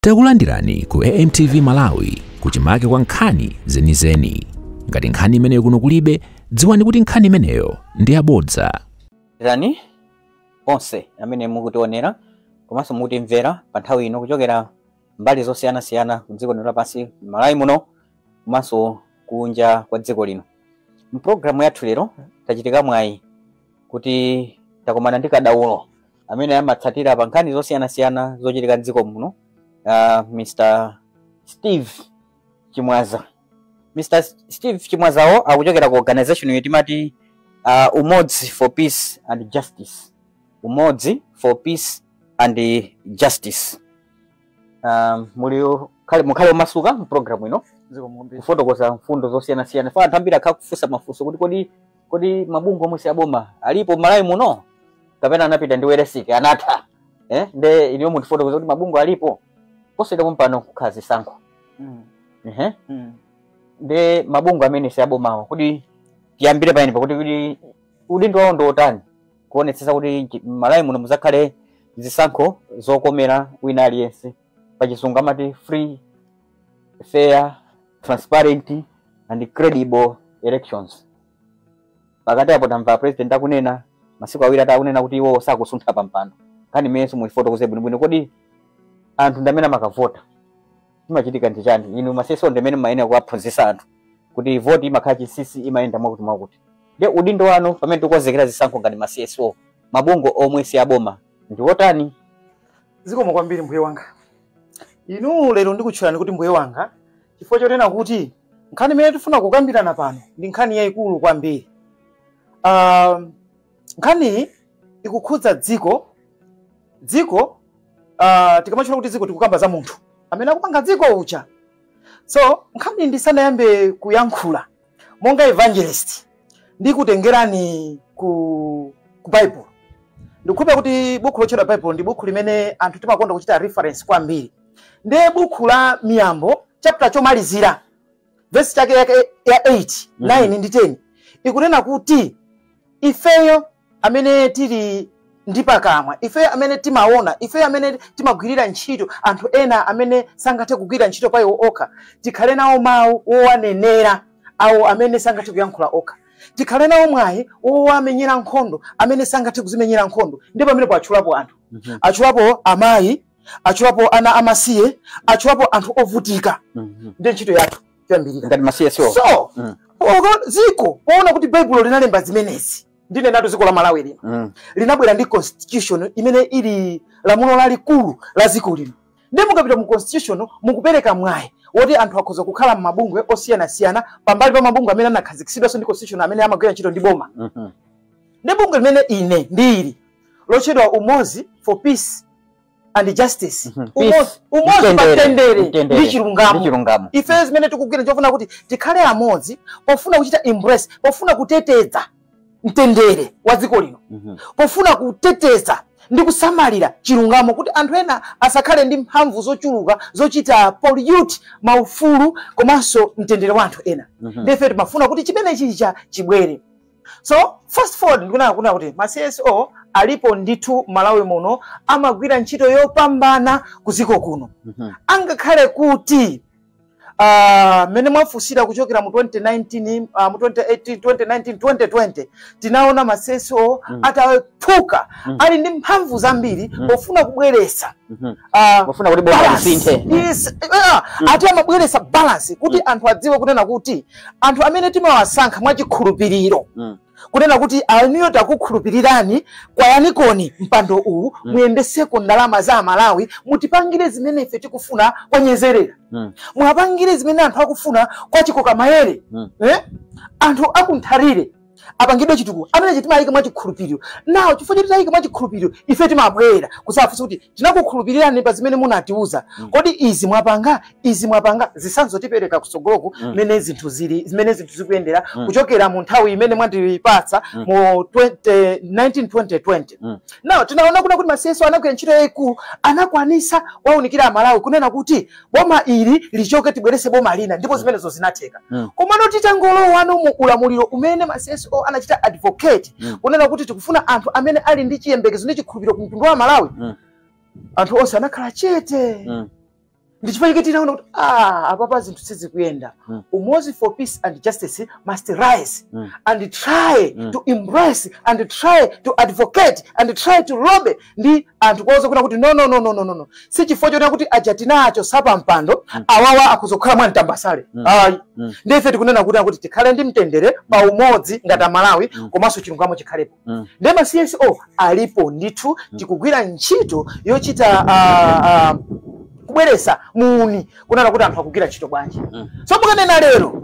Takulandirani ku AMTV Malawi, kuchimake kwa nkhani zenizeni. Ngati nkhani imeneyo kuno kulibe, dziwani kuti nkhani imeneyo ndi yabodza. Tani onse amene mukutionera komanso mukutimvera pa nthawi ino kuchokera mbali zosiyanasiyana ku dziko lino lapansi, Malawi muno komanso kunja kwa dziko lino. Mpulogalamu yathu lero tachitika mwayi kuti takumana ndi kadaulo amene amatsatira pa nkhani zosiyanasiyana zochitika mdziko muno, Mr Steve Chimwaza. Mr Steve Chimwazawo akuchokera ku organization yoti timati Umodzi for Peace and Justice. Umodzi for Peace and Justice. Muli khale, mukhale omasuka mpulogalamu ino kufotokoza mfundo zosiyanasiyana. Fa anthu ambiri akhala kufunsa mafunso kuti kodi mabungwe omwe si aboma alipo Malawi muno kapena anapita ndi weresike, anatha, eh? Nde iniyo mutifotokoza kuti mabungwe alipo posachedwa pompano kukhala zisankho. Ehe. Nde mabungwe amene si abomawo, kuti tiyambire pamenepa, kuti udindo wawo ndi otani kuonetsetsa kuti Malawi muno muzakhale zisankho zokomera wina aliyense? Pachizungu amati free, fair, transparent and credible elections. Pakati apo tamva President akunena masiku 2 atakunena kuti iwo sakusuntha pa mpando. Nkhani imenenso muifotokoze bwinobwino. Kodi anthu ndi amene amakavota, chimachitika ndi chani? Inu ma CSO ndi amene mumayenera kuwaphunzitsa anthu kuti voti imakhala chinsinsi, imayenda mwakuti mwakuti. Ndiye udindo wanu pamene tikukonzekera zisankho ngati ma CSO, mabungwe omwe si aboma, ndi wotani? Zikomo kwambiri, mbuye wanga. Inu lero ndikutchulani kuti mbuye wanga chifukwa chonena kuti nkhani imene tifuna kukambirana pano ndi nkhani yayikulu kwambiri. Nkhaniyi ikukhudza dziko. Dziko, tikamatchula kuti dziko, tikukamba za munthu amene akupanga dziko uja. So nkhani, ndisanayambe kuyankhula monga evangelist, ndikutengerani ku Bible. Ndikukhulupirira kuti buku lotchedwa Bible ndi buku limene anthu timakonda kuchita reference kwambiri. Ndiye buku la Miyambo, chapter chomalizira, verse chake yake ya 8, 9 ndi 10 ikunena kuti ifeyo amene tili ndi pakamwa, ifeyo amene timaona, ifeyo amene timagwirira ntchito anthu ena amene sangathe kugwira ntchito pa iwo okha, tikhale nawo mawu wowanenera awo amene sangathe kuyankhula okha, tikhale nawo mwayi wowamenyera nkhondo amene sangathe kuzimenyera nkhondo. Ndi pamene atchulapo anthu, atchulapo amayi, atchulapo ana amasiye, atchulapo anthu ovutika. Ndiye ntchito yathu yoyambirira ngati ma CSO. So ziko poona kuti Baibulo linalemba zimenezi, ndinenatu dziko la Malawi lino linabwera ndi constitution imene ili lamulo lalikulu la dziko lino. Ndi mukapita mu constitution, mukupereka mwayi woti anthu akhoza kukhala m'mabungwe osiyanasiyana pambali pa mabungwe amene anakhazikitsidwanso ndi constitution amene amagwira ntchito ndi boma. Ndi bungwe limene ine ndili lotchedwa Umodzi for Peace and Justice. Peace, Umodzi pa mtendere, mtendere mtendere, ndi chilungamo. Ndi chilungamo. Ife zimene tikugwira chofuna kuti tikhale amodzi pofuna kuchita embrace, pofuna kuteteza mtendere wa dziko lino, pofuna kuteteza ndi kusamalira chilungamo, kuti anthu ena asakhale ndi mphamvu zochuluka zochita pollute maufulu komanso mtendere wa anthu ena. Ndife timafuna kuti chimene chicha chibwere. So fast forward, ndikunena kuna kuti ma CSO alipo ndithu Malawi muno, amagwira ntchito yopambana kuziko kuno. Angakhale kuti mmene mwafunsira, kuchokera mu 2019, mu 2018, 2019, 2020, tinaona ma CSO ataphuka, ali ndi mphamvu zambiri pofuna kubweretsa Pofuna kuti boma balance. lisinthe. Yes, ati amabweretsa balance kuti anthu adziwe kunena kuti anthu amene timawasankha mwachikhulupiriro, kunena kuti aniyo takukhulupirirani, kwayanikoni mpando uwu, muyendeseko ndalama za Amalawi, mutipangire zimene ife tikufuna kwanyezerera, mwapangire zimene anthu akufuna kwa chikoka mayere, eh? Anthu akuntharire apangidwe chitukuko amene timayika mwachikhulupiriro nawo. Chifukwa choti tayika mwachikhulupiriro, ife timabwera kusafunsa kuti tinakukhulupirirani pa zimene munatiuza, kodi izi mwapanga, izi mwapanga? Zitsanzo tipereka kutsogoloku mmene zinthu zili, zimene zinthu zikuyendera kuchokera mu nthawi imene mwatipatsa mu 20, 19 2020. Now tinaona kuna kuti ma CSO anagwira ntchito yayikulu, anakwanisa kuwaunikira Amalawi kunena kuti boma ili lichoke, tibwerese boma lina, ndipo zimenezo zinatheka. Komano titangolowano mu ulamuliro umene ma CSO anachita advocate kunena kuti tikufuna anthu amene ali ndi chiyembekezo ndi chikhulupiriro ku mtundu wa Malawi, anthu onse anakhala chete. Ndi chifukwa chake tinaona kuti apapa zinthu sizikuyenda. Umodzi for Peace and Justice must rise and try to embrace and try to advocate and try to lobby ndi anthu kuwauza kuna kuti no, no, no, no, no, no, no. Si chifukwa chonena kuti aja tinacho sapa mpando, awawa akuzokhala mwa mtambasale, ayi. Ndife tikunena kuti tikhale ndi mtendere pa umodzi ngati Amalawi, komanso chilungamo chikhalepo. Ndi ma CSO alipo ndithu, tikugwira ntchito yochita kubweresa muni kunena kuti anthu akugwira ntchito bwanji. So mukanena lero,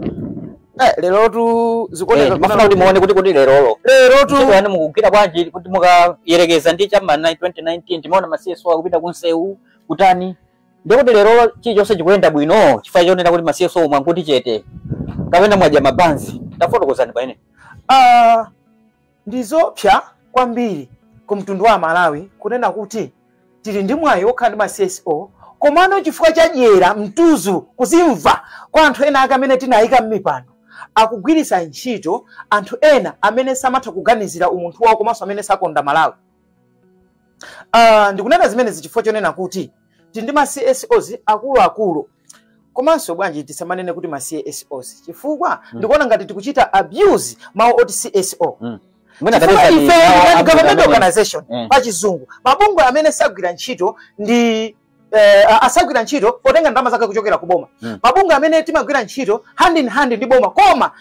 lerotu zikuoneka Mafuna kuti muone kuti lerolo lerotu ntchito yanu mukugwira bwanji, kuti mukayerekeza ndi cham'ma 2019 timaona ma CSO akupita kunsewu kutani, ndikuti lerolo chilichonse chikuyenda bwino chifukwa chonena kuti ma CSO mwankuti chete kapena mwadya mabanzi? Tafotokozani paene. Ndizopsa kwambiri ku mtundu wa Malawi kunena kuti tili ndi mwayi wokhala ndi ma CSO, komano chifukwa chadyera, mtuzu, kuzimva kwa anthu ena ake amene tinayika m'mipando, akugwiritsa ntchito anthu ena amene samatha kuganizira umunthu wawo komanso amene sakonda Malawi. Ndikunena zimenezi chifukwa chonena kuti tili ndi ma CSOs akuluakulu, komanso bwanji tisamanene kuti ma CSOs, chifukwa ndikuona ngati tikuchita abuse mawu oti CSO. Mwina Chifukwa kapeza ife mawu ndi abwino government organization. Pachizungu, mabungwe amene sagwira ntchito ndi asagwira ntchito potenga ndalama zake kuchokera ku boma. Mabungwe amene timagwira ntchito hand in hand ndi boma, koma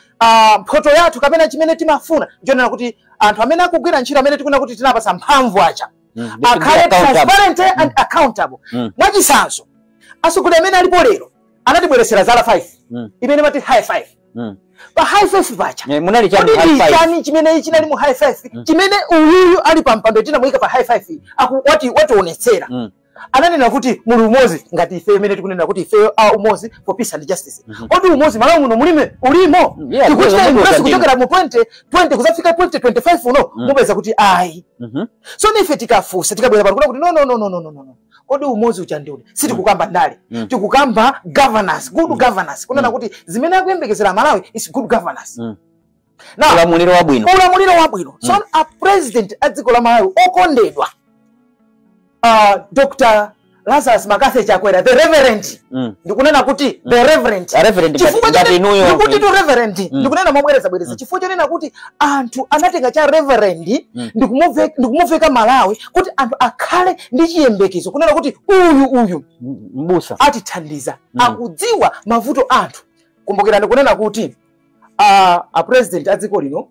mphoto yathu kapena chimene timafuna nchonena kuti anthu amene akugwira ntchito, amene tikunena kuti tinapasa mphamvu aja, They should be akhale accountable. transparent and accountable. Mwachitsanzo, atsogoleri amene alipo lero anatibweresera zala 5 imene mati high 5. Pa high 5 pacha, Munali chani kodi high ndi five? chani chimene chinali mu high 5 chimene uyuyu ali pa mpando tinamuyika pa high 5 aku wati wationetsera? Ananena kuti muli umodzi ngati ife imene tikunena kuti ife a Umodzi for Peace and Justice. Kodi umodzi Malawi muno mulime ulimo? Yeah, Tikuchita kuweza impress ndimo. kuchokera mu 2020 kuzafika 2025 uno, mupeza kuti ayi. So nife tikafunsa, tikabwera pano kuna kuti no, no, no, no, no, no, no. Kodi umodzi ucha ndiuli? Sitikukamba ndale, tikukamba governance, good governance, kunena kuti zimene akuyembekezera Malawi is good governance. Now, Ulamuliro wabwino. Ulamuliro wabwino. So a president a dziko la Malawi okondedwa, Dr. Lazarus McCarthy Chakwera, the Reverend, ndikunena kuti the Reverend. A Reverend Chifukwa ngati inuyo. ndikuti tu Reverend, ndikunena mobwereza bwereza chifukwa chonena kuti anthu anatenga cha Reverend ndikumuveka Malawi kuti anthu akhale ndi chiyembekezo kunena kuti uyu uyu Mbusa atithandiza, akudziwa mavuto anthu. Kumbukirani kunena kuti a president a dziko lino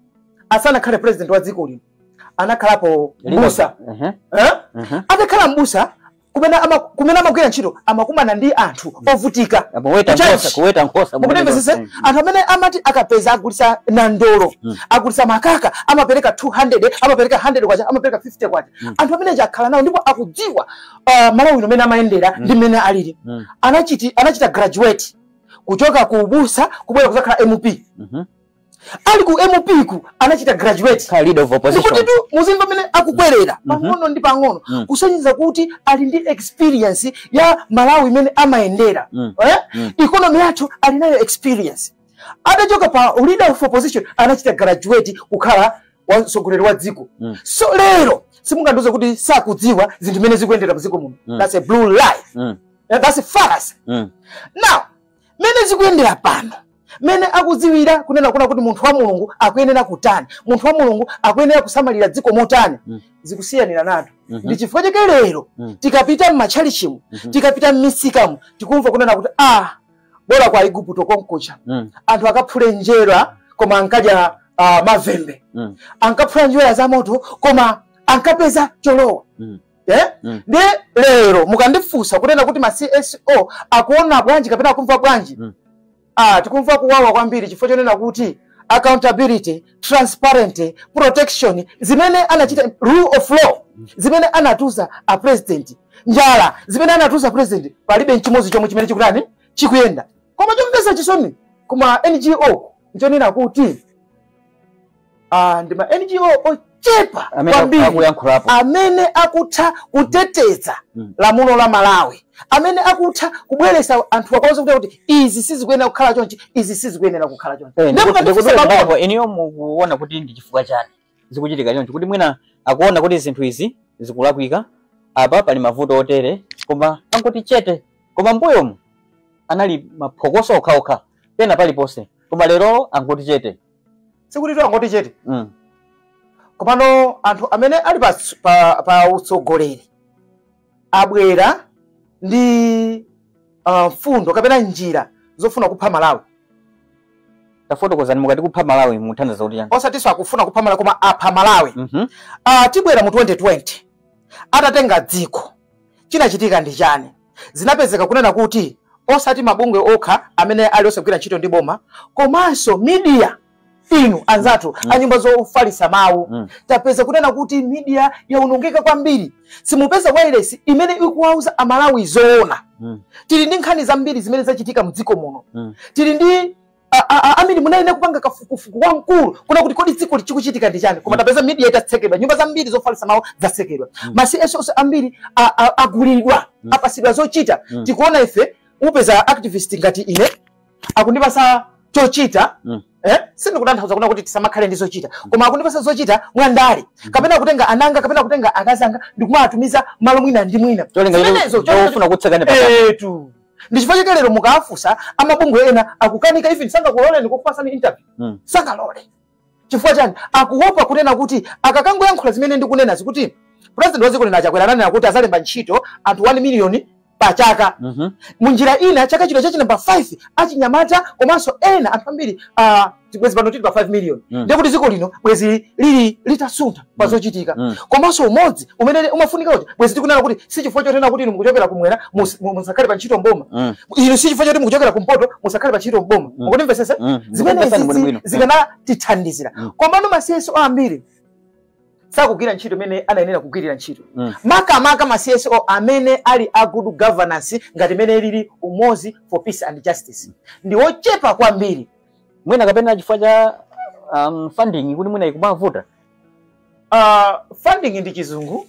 asanakhale president wa dziko lino anakhalapo mbusa. Eh? Atakhala mbusa, kumene amagwira ntchito amakumana ndi anthu ovutika. Kuweta Kuchurch. nkhosa, kuweta nkhosa. Mukunemvesese? Anthu amene amati akapeza, agulisa nandolo, agulisa makaka, amapereka 200, amapereka 100 kwacha, amapereka 50 kwacha. Anthu amene akhala nawo ndipo akudziwa Malawi ino mene amayendera ndi mmene alili. Anachita graduate kuchoka ku ubusa kubwera kuzakhala MP. Ali ku MP ku anachita graduate Khala leader of opposition. Ndikuti tu muzimva mmene akukwerera pang'ono ndi pang'ono, kusonyeza kuti ali ndi experience ya Malawi imene amayendera. Eh? Economy yathu ali nayo experience. Atachoka pa leader of opposition anachita graduate kukhala wamtsogoleri wa dziko. So lero simungandiuze kuti sakudziwa zinthu zimene zikuyendera mdziko muno. That's a blue lie. That's a fallacy. Now, mene zikuyendera pano, mene akudziwira kunena kuna kuti munthu wa Mulungu akuyenera kutani, munthu wa Mulungu akuyenera kusamalira dziko motani, zikusiyanira nato. Ndi chifukwa chake lero tikapita m'matchalichimu, tikapita m'misikamu, tikumva kunena kuti bola kwa Igupto konkucha anthu akaphule njerwa koma ankadya mavembe, ankaphula njerwa za moto koma ankapeza cholowa. Eh? Ndi lero mukandifunsa kunena kuti ma CSO akuona bwanji kapena akumva bwanji, tikumva kuwawa kwambiri chifukwa chonena kuti accountability, transparent, protection zimene anachita, rule of law zimene anatuza a president, njala zimene anatuza president, palibe nchimodzi chomwe chimene chikutani, chikuyenda. Koma chomvetsa chisoni kuma NGO nchonena kuti ndi ma NGO ochepa Amene kwambiri akuyankhulapo. amene akutha kuteteza lamulo la Malawi, amene akutha kubweresa anthu akwaza kuti izi sizikuyenera kukhala chonchi, izi sizikuyenera kukhala chonchi. Ndipo mukandifunsa Ndikudwera pang'ono, ndipo iniyo mukuona kuti ndi chifukwa chani zikuchitika chonchi, kuti mwina akuona kuti zinthu izi zikulakwika, apa pali mavuto otere, koma angoti chete? Koma mbuyomu anali maphokoso okhaokha pena paliponse, koma lero angoti chete. Sikuti angoti chete. Komano anthu amene ali pa utsogoleri abwera ndi mfundo kapena njira zofuna kupha Malawi. Tafotokozani, mukati kupha Malawi muthandiza kuti chani? Osatinso akufuna kupha Malawi, koma apha Malawi. Tibwera mu 2020, atatenga dziko, chinachitika ndi chani? Zinapezeka kunena kuti osati mabungwe okha amene ali osagwira ntchito ndi boma, komanso media, inu anzathu anyumba zofalitsa mawu, tapeza kunena kuti media yaonongeka kwambiri. Simupeza wireless imene ikuwauza Amalawi zoona. Tili ndi nkhani zambiri zimene zachitika mdziko muno. Tili ndi amene munayenera kupanga kafukufuku wamkulu kuna kuti kodi dziko lichikuchitika ndi chani, koma tapeza media itatsekedwa, nyumba zambiri zofalitsa mawu zatsekedwa, ma CSOs ambiri agulidwa, apasidwa zochita. Tikuona ife, upeza activist ngati ine akundipasa chochita. Sindikutanthauza kuna kuti tisamakhale ndi zochita, koma akundipasa zochita mwandale, kapena kutenga ananga kapena kutenga akazanga ndikumawatumiza malo mwina ndi mwina. Cholinga Zimenezo, chofuna kutsekani pakati. Etu, ndi chifukwa chake lero mukawafunsa amabungwe ena akukanika, even sangakuloleni kukupasani interview. Sangalole. Chifukwa chani? Akuopa kunena kuti akakangoyankhula zimene ndikunena zikuti president wa dziko lino Achakwera ananena kuti azalemba ntchito anthu 1 miliyoni pa chaka. Munjira ina, chaka chino chachi namba 5, achinyamata komanso ena anthu ambiri, bwezi pano tili pa 5 million. Ndiye kuti dziko lino bwezi lili litasuntha pa zochitika. Komanso umodzi umene umafunika kuti bwezi tikunena kuti si chifukwa chotena kuti inu mukuchokera kumwera musakhale pa ntchito mboma, inu si chifukwa choti mukuchokera kumpoto musakhale pa ntchito mboma. Mukutimvesese? Ndikupesani bwinobwino. Zimenezi zikanatithandizira. Komano ma CSO ambiri sakugwira ntchito imene anayenera kugwirira ntchito, makamaka ma CSO amene ali a good governance ngati imene lili Umodzi for Peace and Justice ndi ochepa kwambiri. Mwina kapena chifukwa cha funding, kuti mwina ikumavuta. Funding ndi chizungu.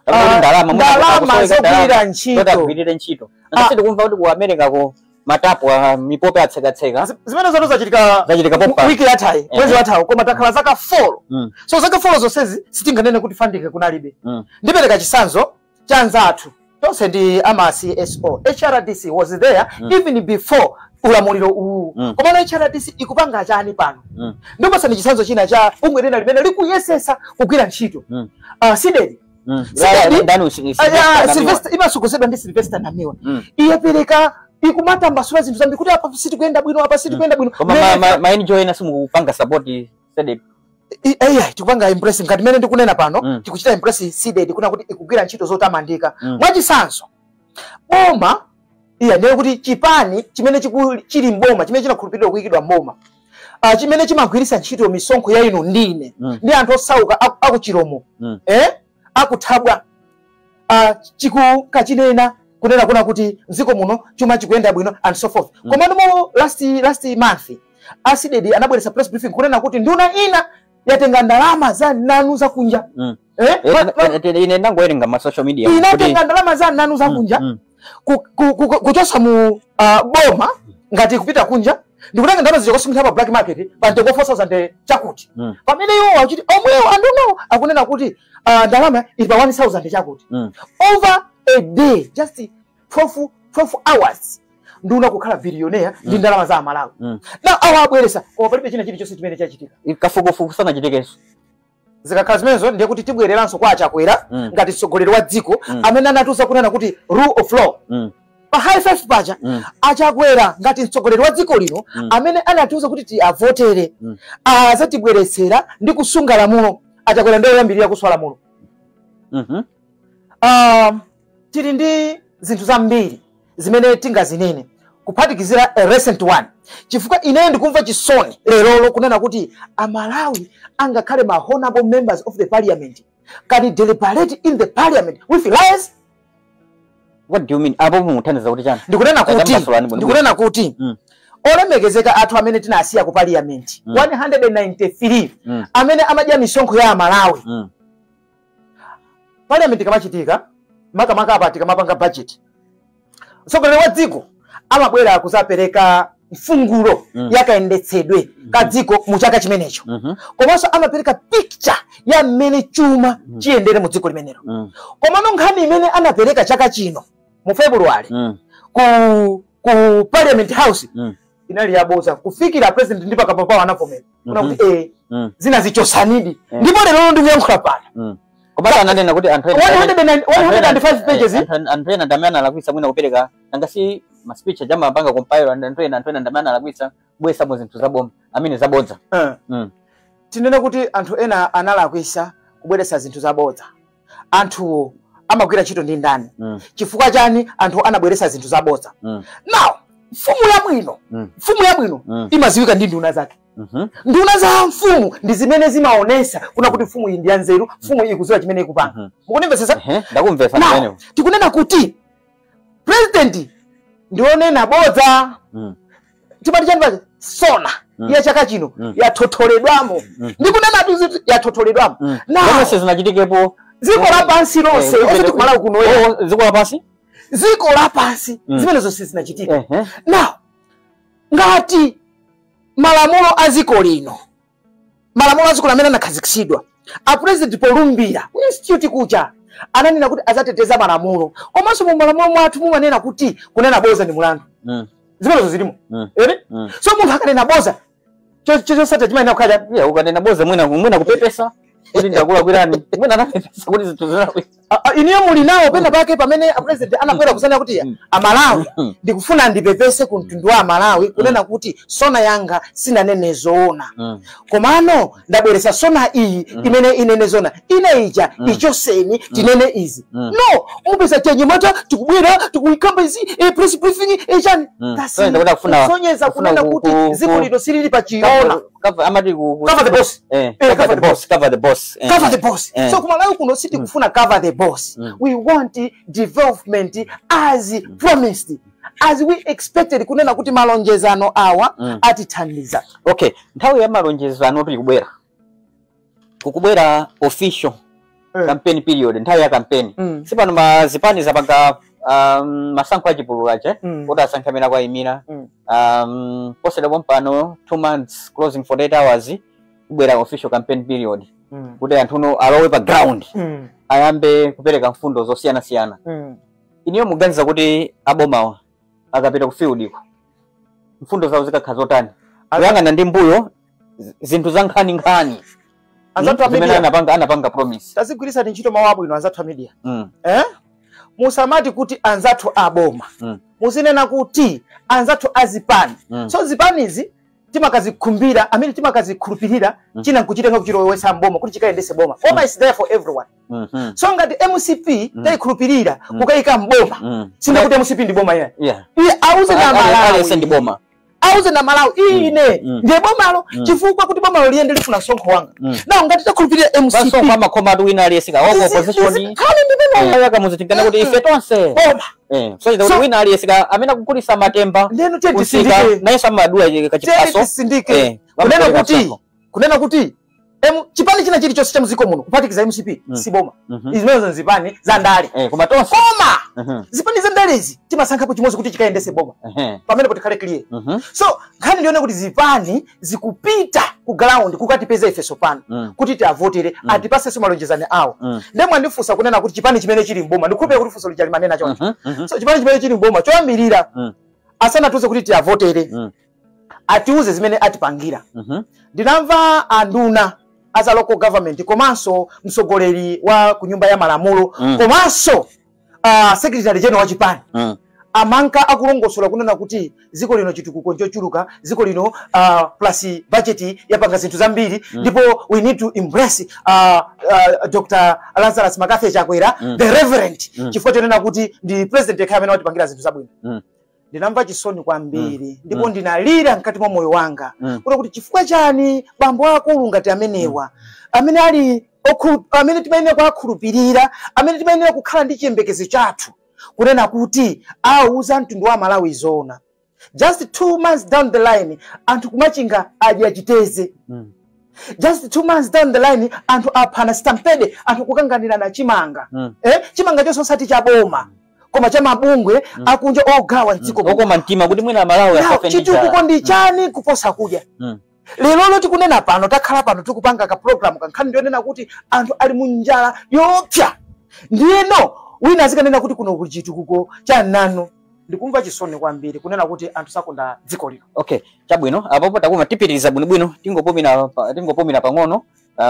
Kapena kuti ndalama, mwina ndalama akusoweka ndalama zogwirira ntchito. zoti agwirire ntchito. Ngati tikumva kuti ku America ko matapu a mipope atsekatseka. Zimene zoto zachitika Zachitika popa. wiki yathayi, mwezi wathawu, koma takhala zaka 4. So zaka 4 zonsezi sitinganene kuti funding kunalibe. Ndipereka chitsanzo cha anzathu tonse ndi ama CSO. HRDC was there even before ulamuliro uwu. Komano HRDC ikupanga chani pano? Ndipasani chitsanzo china cha bungwe lina limene likuyesesa kugwira ntchito, CDEDI. CDEDI. Ndani? Sylvester, imasogozedwa ndi Sylvester Namiwa. Iyepereka, ikumatambasula zinthu zambiri kuti apa sitikuyenda bwino, apa sitikuyenda bwino. Koma ma NGO ena simukupanga support CDEDI? Eya, tikupanga embrace ngati mene ndikunena pano. Tikuchita embrace CDEDI kuna kuti ikugwira ntchito zotamandika. Mwachitsanzo, boma iya, ndiye kuti chipani chimene chili mboma, chimene chinakhulupiridwa kuyikidwa mboma, chimene chimagwiritsa ntchito misonkho ya inu ndine ndi anthu osauka akuchiromo, akuthabwa, chikukachinena kunena kuna kuti mdziko muno chuma chikuyenda bwino and so forth. Komano mo last month a CDEDI anabweretsa press briefing kunena kuti nduna ina yatenga ndalama za nanu zakunja. Ine ndangowerenga ma social media. Inatenga ndalama za nanu zakunja kuchosa mu boma ngati kupita kunja, ndikutenga ndalama zija kusungira pa black market pa mtengo 4000 chakuti, pamene iwo akuti omwewo andunawo akunena kuti ndalama ili pa 1000 chakuti. Over a day, just 12 hours, nduna kukhala billionaire ndi ndalama za Amalawi. Na awa abweresa, koma palibe china chilichonse chimene chachitika. Kafukufuku sanachitikenso. Zikakhala zimenezo, ndiye kuti tibwereranso kwa Achakwera ngati mtsogoleri wa dziko amene anatiuza kunena kuti rule of law pa high five paja. Achakwera ngati mtsogoleri wa dziko lino amene anatiuza kuti tiavotere azatibweretsera ndi kusunga lamulo, Achakwera ndiye oyambirira kuswa lamulo. Tili ndi zinthu zambiri zimene tingazinene, kuphatikizira a recent one, chifukwa ineyo ndikumva chisoni lerolo kunena kuti Amalawi angakhale ma honorable members of the parliament can deliberate in the parliament with lies. What do you mean? Apo muthandiza kuti chani? Ndikunena kuti Tambasulani bwino. Ndikunena kuti olemekezeka athu amene tinasiya ku parliament 193 amene amadya misonkho ya Amalawi, parliament ikamachitika, makamaka apa tikamapanga budget, mtsogoleri wa dziko amabwera kuzapereka mfungulo yakayendetsedwe ka dziko mu chaka chimenecho, komanso amapereka picture ya mmene chuma chiyendere mu dziko limenelo. Komano nkhani imene anapereka chaka chino mu February, ku Parliament House inali yaboza, kufikira president ndi pakamwa pawo anavomera kuna kuti zina zichosanidi. Ndipo lero ndikuyankhula pano, Koma ananena kuti anthu ena 105 pages. Anthu ena ndamene analakwitsa mwina kupereka, nangasi ma speech ajama apanga compile, anthu ena ndamene analakwitsa kubweresamo zinthu zaboma amene zabodza. Tinene kuti anthu ena analakwisa kubweretsa zinthu zabodza, anthuwo amagwira ntchito ndi ndani? Chifukwa chani anthu anabweretsa zinthu zabodza? Now, mfumu yabwino, mfumu yabwino imaziwika ndi nduna zake. Nduna za mfumu ndi zimene zimaonesa kuna kuti mfumu iyi ndi yanzeru, mfumu iyi ikuziwa chimene ikupanga. Mukundimvetsetsa? Ehe, ndakumvetsa. Now, Pamenepo tikunena kuti president ndionena bodza. Timati chani paja, SONA ya chaka chino yathotholedwamo. Ndikunena tu yathotholedwamo. Now, zomwe zinachitikepo dziko lapansi lonse, osati kumalawi kuno. Oh, dziko lapansi. Dziko lapansi, zimene zonse zinachitika. Now, ngati malamulo a dziko lino, malamulo a dziko amene anakhazikitsidwa, a president polumbira ku institute kuja ananena kuti azateteza malamulo, komanso mu malamulo mwathu mumanena kuti kunena boza ndi mulandu. Zimenezo zilimo. Ere? So munthu akanena boza, chosata chimayenera kukhala? Yeah, ukanena boza, mwina kupepesa kuti ndakulakwirani, mwina anapepesa kuti zinthu zinakwira. Iniyo muli nawo pena pake pamene a president anabwera kusanena kuti, "Amalawi, ndikufuna ndipepese ku mtundu wa Amalawi kunena kuti SONA yanga sinanene zoona, komano ndabweresa SONA iyi imene inene zona, ine ija ichoseni, tinene izi"? No, mupeza chenyemata tikubwera tikuyikamba izi, press briefing, chani. So, ndikuti kusonyeza kufuna kunena kuti dziko lino silili pa chiona. Amati Cover the boss. Cover cover the the boss, cover the boss. Cover the boss. So kumalawi kuno sitikufuna cover the boss. We want development as promised, as we expected, kunena kuti malonjezano awa atithandiza. Okay, nthawi ya malonjezano tikubwera, kukubwera official campaign period, nthawi ya campaign. Sipano mazipani zapanga masankho achipulula che kuti asankhe amene akuyimira. Posachedwa pompano, 2 months closing 48 hours, kubwera official campaign period kuti anthu uno alowe pa ground, ayambe kupereka mfundo zosiyanasiyana. Iniyo muganiza kuti abomawa akapita ku field iko, mfundo zawo zikakhala zotani, kuyang'ana ndi mbuyo zinthu za nkhaninkhani Anzathu a zimene media, anapanga promise? Tazigwirisani ntchito mawu abwino, anzathu a media. Eh? Musamati kuti anzathu aboma, muzinena kuti anzathu azipani. So zipanizi timakazikhumbira amene timakazikhulupirira, china nkuchitenga kuchilowetsa mboma kuti chikayendese boma. Boma is there for everyone. So ngati MCP tayikhulupirira kukayika mboma, sina kuti MCP ndi boma iya. Iye auze na Aliyense ndi Malawi, boma. Auze na Malawi, ine ndiye bomalo, chifukwa kuti bomalo liyende lifuna msonkho wanga. Nawo ngati takhulupirira MCP, Pasonkho amakhoma atu wina aliyense ka wako opposition. Khali ndi boma. Yakamuzi tinkana kuti ife tonse boma. So kuti wina aliyense ka amene akugulisa matemba Ndeno tiye kusika tisindike, nayenso amadula tiye kachiphaso. tisindike kunena vamapereka kuti msonkho. Kunena kuti chipani china chilichonse cha mdziko muno kuphatikiza MCP si boma. Izimenezo nzipani za ndale. Koma tonse Koma zipani za ndalezi timasankhapo chimodzi kuti chikayendese boma. Pamenepo tikhale clear. So nkhani ndione kuti zipani zikupita ku ground kukatipeza ife sopano kuti tiavotere, atipasenso malonjezano awo. Ndemwe andifunsa kunena kuti chipani chimene chili mboma, ndikhulupirira kuti funso lija limanena choncho. So chipani chimene chili mboma, choyambirira, asanatiuze kuti tiavotere, atiuze zimene atipangira. Ndinamva anduna aza local government, komanso mtsogoleri wa ku nyumba ya malamulo, komanso secretary general wa chipani, amanka akulongosola kunena kuti dziko lino chitukuko nchochuluka, dziko lino plus budget yapanga zinthu zambiri, ndipo we need to embrace Dr. Lazarus McCarthy Chakwera, the reverend, chifukwa chonena kuti ndi president yekha amene watipangira zinthu zabwino. Ndinamva chisoni kwambiri, ndipo ndinalira mkati mwa moyo wanga kuti chifukwa chani bambo akulu ngati amenewa, amene ali amene timayenera kuwakhulupirira, amene timayenera kukhala ndi chiyembekezo chathu kunena kuti auza mtundu wa Malawi zona, just 2 months down the line anthu kumachinga adya chiteze, just 2 months down the line anthu aphana stampede, anthu kukanganirana chimanga, chimanga chonse osati chaboma koma cha mabungwe akunja ogawa mdziko muno. Okoma mtima kuti mwina Malawi Now, asafe ndi chitukuko njala. ndi chani kuposa kudya? Lero tikunena pano, takhala pano tikupanga ka program kankhani ndionena kuti anthu ali mu njala yopsa, ndiyeno wina azikanena kuti kuno kuli chitukuko cha nanu. Ndikumva chisoni kwambiri kunena kuti anthu sakonda dziko lino. Okay, chabwino, apopo takuma tipitiriza bwinobwino, tingopumira pang'ono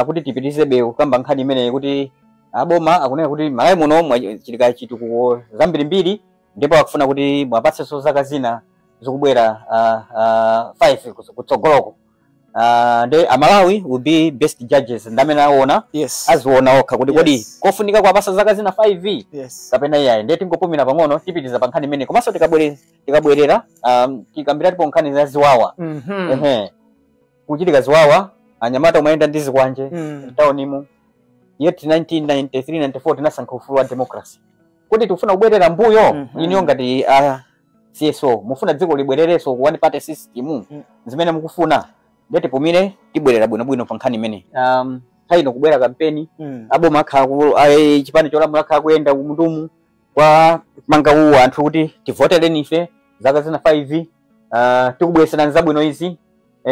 kuti tipitirizebe kukamba nkhani imeneyi kuti aboma akunena kuti Malawi muno mwachitika chitukuko zambirimbiri ndipo akufuna kuti mwapatsenso zaka zina zikubwera 5 kutsogoloko. Nde Amalawi will be best judges, ndamene aona aziona okha kuti kodi kofunika kuwapasa zaka zina 5 kapena iyayi. Ndiye tingopumira pang'ono, tipitiriza pa nkhani imene, komanso tikabwerera tikambiratipo nkhani za ziwawa. Ehe, kuchitika ziwawa, anyamata umayenda ndi zikwanje mtaunimu, yet 1993 94 tinasankha ufulu wa democracy. Kuti tikufuna kubwerera mbuyo? Iniyo ngati CSO mufuna dziko libwererenso ku one party system? Zimene mukufuna? Ndiye tipumire, tibwerera bwinobwino pa nkhani imene. Nthawi ino kubwera kampeni, aboma akhala chipani cholamula akhala kuyenda kumtundu kwa manga uwu anthu kuti tivotereni ife zaka zina 5, tikubwereserani zabwino izi,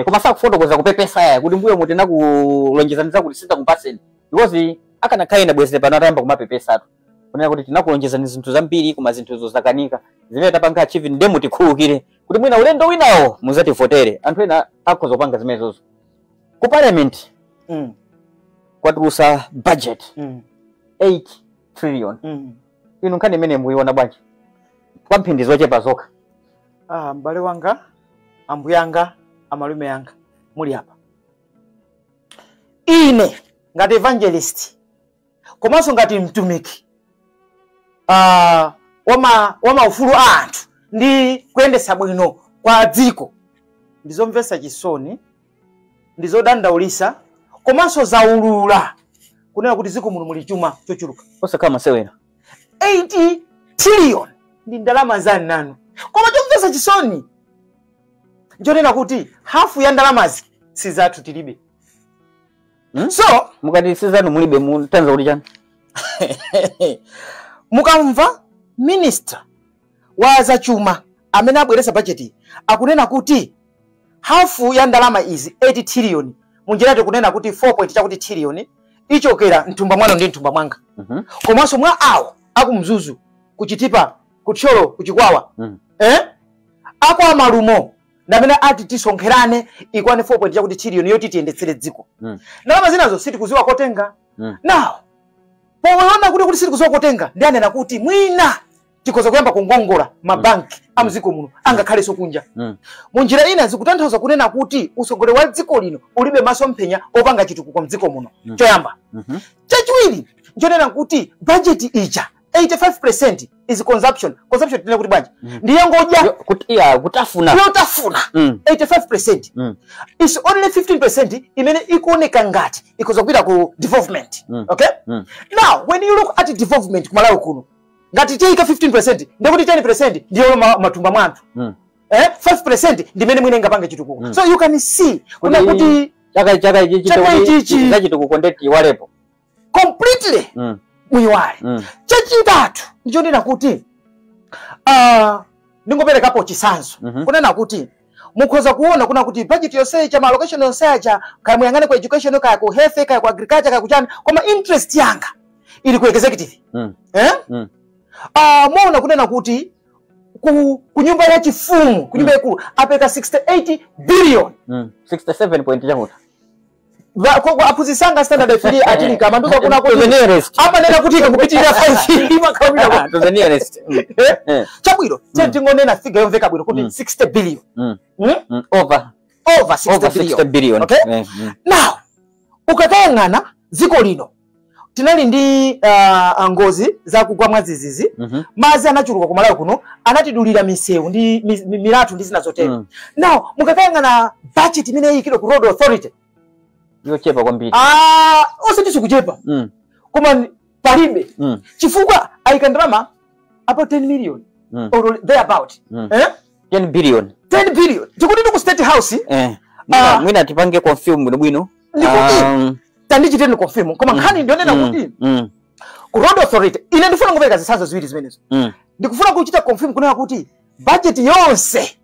koma sakufotokoza kupepesa ya kuti mbuyo mutinakulonjezani zakuti sitakupaseni, because akanakhala ina bwezere pano atayamba kumapepesatu kunena kuti tinakulonjezani zinthu zambiri koma zinthuzo zakanika, zimene tapanga achieve, nde mutikhululukire kuti mwina ulendo winawo muzativotere. Anthu ena akhoza kupanga zimenezozo. Ku parliament kwatulusa budget 8 trillion. Inu nkhani imene mukuiona bwanji kwa mphindi zochepa zokha? Ah, m'bale wanga, ambuyanga, amalume yanga muli apa, ine ngati evangelist komanso ngati mtumiki wama maufulu a anthu ndi kuyendetsa bwino kwa dziko, ndizomvetsa chisoni, ndizodandaulisa komanso zaulula kunena kuti dziko muno muli chuma chochuluka. Osakhala masewera. 80 trillion ndi ndalama za nanu, koma chomvetsa chisoni nchonena kuti hafu ya ndalamazi si zathu, tilibe. So Mukati sizanu mulibe, mutanza kuti chani? Mukamva minister wa zachuma amene abweretsa bajeti akunena kuti hafu ya ndalama izi 8 trillion, munjirati kunena kuti 4 point chakuti trillion ichokera mthumba mwanu ndi mthumba mwanga komanso mwa awo akumzuzu, kuchitipa, kuthyolo, kuchikwawa, eh? Ako amalumo ndamene ati tisonkherane ikwane 4 point chakuti trillion yoti tiyendetsere dziko. Ndalama zinazo sitikuziwa kotenga. Now poona kuti sitikuziwa kotenga, ndi anena kuti mwina tikhoza kuyamba kungongola mabanki a mdziko muno angakhalenso kunja. Munjira ina zikutanthauza kunena kuti utsogoleri wa dziko lino ulibe masomphenya opanga chitukuko mdziko muno. Choyamba. Chachiwiri nchonena kuti budget ija 85% is consumption. Consumption tinene kuti bwanji? Ndiye ngodya. Iya, kutafuna. Yotafuna. 85%. Is only 15% imene ikuoneka ngati ikhoza kupita ku development. Okay? Now when you look at development kumalawi kuno, ngati tiyika 15%, ndekuti 10% ndiyo matumba mwanthu, 5% ndimene mwine ingapange chitukuko. So you can see kuna kuti chaka ichi Chaka ichichi. za chitukuko ndeti iwalepo. Completely muyiwale. Chachitatu ndichonena kuti ndingoperekapo chisanzo kunena kuti mukhoza kuona kuna kuti budget yonseyi cha allocation yonseyi cha kaya muyang'ane ku education, kaya ku health, kaya ku agriculture, kaya kuchani, koma interest yanga ili ku executive. Eh? Muona kunena kuti ku nyumba ya chifumu, ku nyumba ikulu apeka 68 billion. 67 point chakuti. Aphunzitsi standard 3 atilika manduza kuna To the kuti nearest. Amanena kuti ikakupitirira 5 imakawira. To the nearest. Chabwino, tingonena figure yomveka bwino kuti 60 billion. Over. Over 60 Over billion. 60 billion. Okay? Now ukatayang'ana dziko lino tinali ndi ngozi zakugwa mwadzidzidzi. Madzi anachuluka kumalawi kuno, anatidulira misewu ndi milatho ndi zina zotero. Now mukakayang'ana budget imene iyikidwa ku road authority, Yochepa kwambiri. Ah, osati sikuchepa, koma palibe, chifukwa ayika ndalama about 10 million or thereabout. Eh? 10 billion. 10 billion, tikuti ndi ku State House. Mwina tipange confirm bwino bwino. Ndikuti tandichiteni confirm, koma nkhani ndionena kuti ku road authority, ine ndifuna kupereka zitsanzo ziwiri zimenezo. Ndikufuna kuchita confirm kunena kuti budget yonse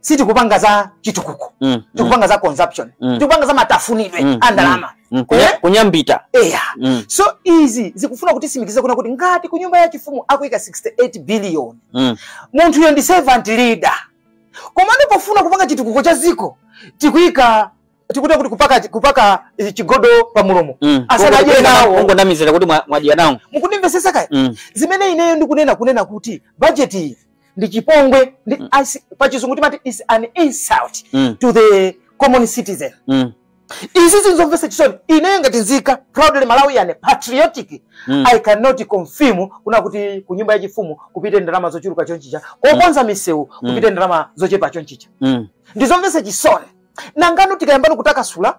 Sitikupanga za chitukuko, tikupanga za consumption, tikupanga za matafunidwe andalama. Kunyambita. Eya. So izi zikufuna kutisimikiza kuna kuti ngati ku nyumba ya chifumu akuika 68 billion, munthu uyo ndi servant leader, koma ndipofuna kupanga chitukuko cha ziko tikuyika, tikuti kuti kupaka chigodo pa mulomo asanadye nawo. Kungonamizira kuti mwadya nawo. Mukundimvesesa kaya? Zimene ineyo ndikunena, kunena kuti budget iyi ndi chipongwe, ndi pachizungu timati is an insult to the common citizen. Izi zinzomvesa chisoni. Ineyo ngati nzika, proudly Malawian, patriotic, I cannot confirm kuna kuti ku nyumba ya chifumu kupite ndalama zochuluka chonchicha, kokonza misewu kupite ndalama zochepa chonchicha. Ndizomvesa chisoni. Nangano tikayambano kutakasula,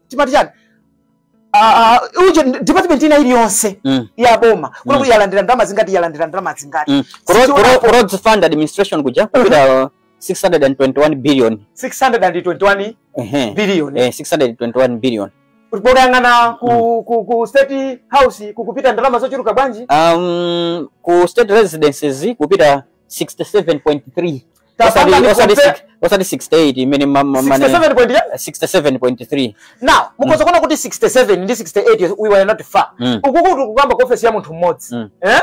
timati chani, uje department ina iliyonse ya boma, kuna kuti yalandira ndalama zingati, yalandira ndalama zingati. Ku Roads Fund Administration kuja kupita 621 billion. 621 billion. 621 billion. Pokayang'ana ku State House kukupita ndalama zochuluka bwanji? Ku state residences kupita 67.3. Tapanga ni Osati compare osati 68 imene 67 point ya? 67.3. Now mukoza kuona kuti 67 ndi 68, we were not far. Uku kuti kukamba ku office ya munthu mmodzi, eh?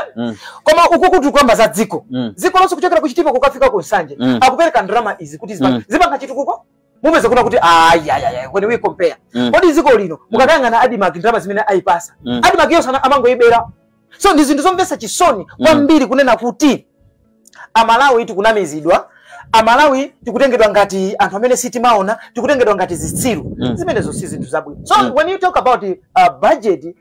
Koma uku kuti kukamba za dziko, dziko lonse kuchokera ku Chitipa kukafika ku Nsanje, akupereka ndalama izi kuti zipanga chitukuko, mupeza kuna kuti ayayaya, when we compare, kodi dziko lino mukakayang'ana ADMARC, ndalama zimene ayipasa, ADMARC yonse amangoyibera. So ndi zinthu zomvetsa chisoni kwambiri kunena kuti Amalawi tikunamizidwa, Amalawi tikutengedwa ngati anthu amene sitimaona, tikutengedwa ngati zitsiru. Zimenezo si zinthu zabwino. So when you talk about budget